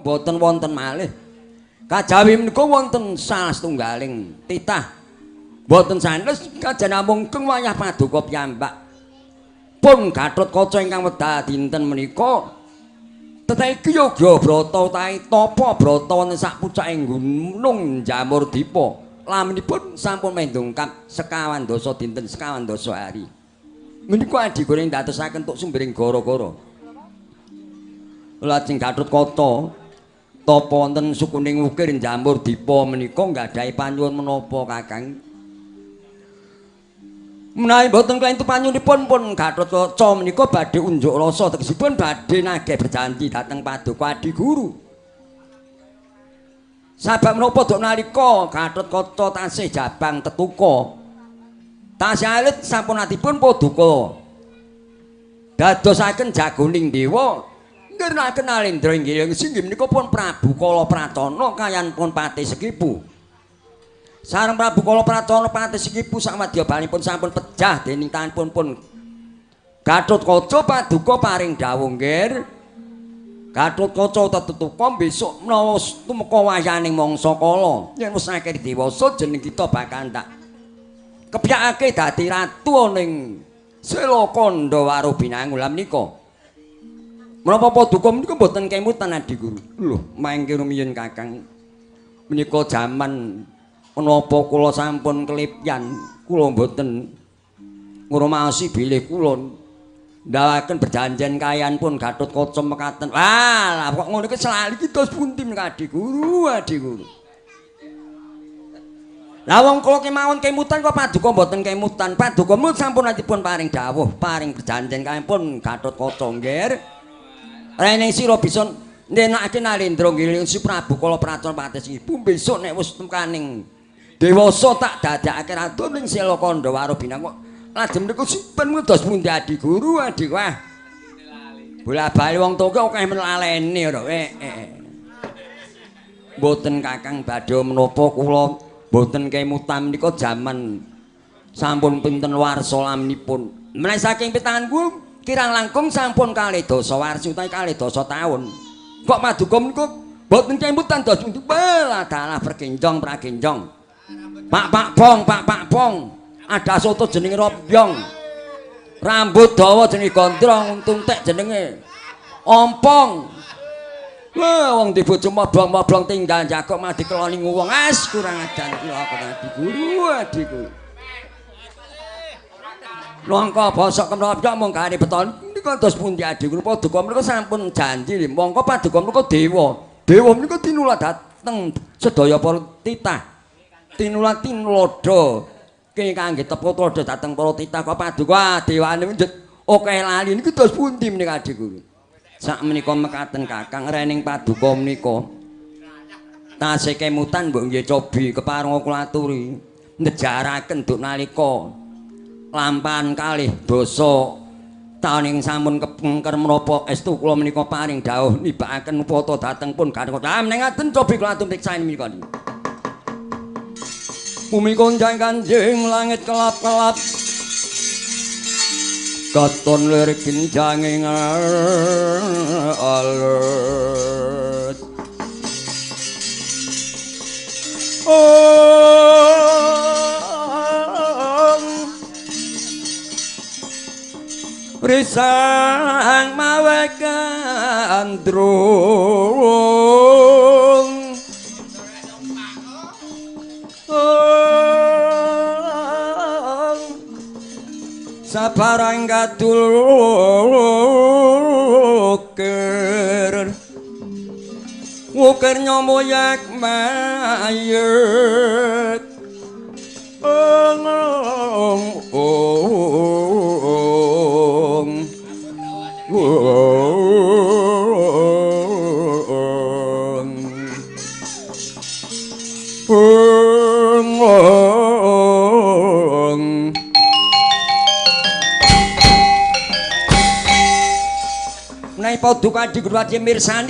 Mboten wonten malih. Kajawi menika wonten salah setunggaling titah. Mboten sanes kajan namung keng wayah paduka piyambak. Pun Gathotkaca ingkang wedal dinten menika tetapi yoga brata utawi tapa brata wonten sak pucaking gunung Jamurdipa. Laminipun sampun mendongkap sekawan dasa dinten sekawan dasa hari. Menika adiguru ndadosaken tuk sumbering gara-gara. Lajeng Gathotkaca tapa wonten sukuning ukir Jamurdipa menika nggadahi panyuwun menapa Kakang? Menawi mboten klentu panyuwunipun pun Gathotkaca menika badhe unjuk rasa tegesipun badhe nagih berjanji dhateng paduka adiguru. Sabab menapa duk nalika Gathotkaca tasih jabang tetuka tasih alit sampun atipun paduka dadosaken jagoning dewa ngirnaken Alendra inggih singgih menika pun Prabu Kala Pracona kayan pun Patih Sekipu. Sareng Prabu Kala Pracona Patih Sekipu sawadyabanipun sampun pejah dening tanganipun pun Gathotkaca paduka paring dawuh nggir Gathotkaca tetuka besok menawa tumeka wayaning mangsa kala yen wis akeh dewasa jeneng kita bakal tak kepyakake dadi ratu ning Selakandha Warubinangun. Lha menika menapa paduka menika mboten kemutan adiguru? Lho, mangke rumiyin Kakang. Menika jaman menapa kula sampun kelipyan, kula mboten ngrumaosi bilih kula ndawaken perjanjian kayan pun Gathotkaca mekaten. Wah, lah kok ngono iki selali iki dos pundi menika adiguru, adiguru. Lah wong kula kemawon kemutan kok paduka mboten kemutan. Paduka mut sampun atipun paring dawuh, paring perjanjian kayan pun Gathotkaca nggih. Rene sira bisa ndenakake Nalendra ngiling si Prabu Kala Pracona Patih Ibu besok nek wis tekaning dewasa tak dadekake ratu ning Selakandha Warubinang kok lajeng mriku simpen dos pundi adiguru adik wah. Bola-bali wong tuwa akeh men lalene ora. Mboten Kakang badhe menapa kula mboten kemutan menika jaman sampun pinten warsa laminipun. Menawi saking pitangan kula kirang langkung sampun kalih dasa warsi utawi kalih dasa taun. Kok paduka menika mboten kemutan dos pundi? Welah dalah pergenjong pragenjong. Pak pak bong, pak pak bong. Ada soto jenenge robyong. Rambut dawa jenenge gondrong, untung tek jenenge ompong. Wah, wong di bojo moblong-moblong tinggal jagok mah dikeloni wong. As kurang ajar kula adiguru, adiku. Langka bosok kemrobyok mung gane beton menika dos pundi adiguru paduka menika sampun janji mongko paduka menika dewa. Dewa menika tinulah dhateng sedaya para titah. Tinulah tinlodo. Ki kangge tepo tuladha dhateng para titah kok paduka dewane njut akeh lali niku dos pundi menika adiguru. Sak menika mekaten Kakang rening paduka menika tasih kemutan mbok nggih cobi kepareng kula aturi nejaraken duk nalika lampahan kalih dasa taun ing sampun kepengker menapa estu kula menika paring dawuh nibakaken upata dhateng pun Gathotkaca. Ah menawi ngaten cobi kula atur mriksani menika. Bumi konjang kanjing langit kelap-kelap katon lirik ginjanging alut. Om risang mawe gandrung sabarang kadul ukir ukir nyomoyak mayit ong ong ong ong. Menawi paduka adiguru ati mirsani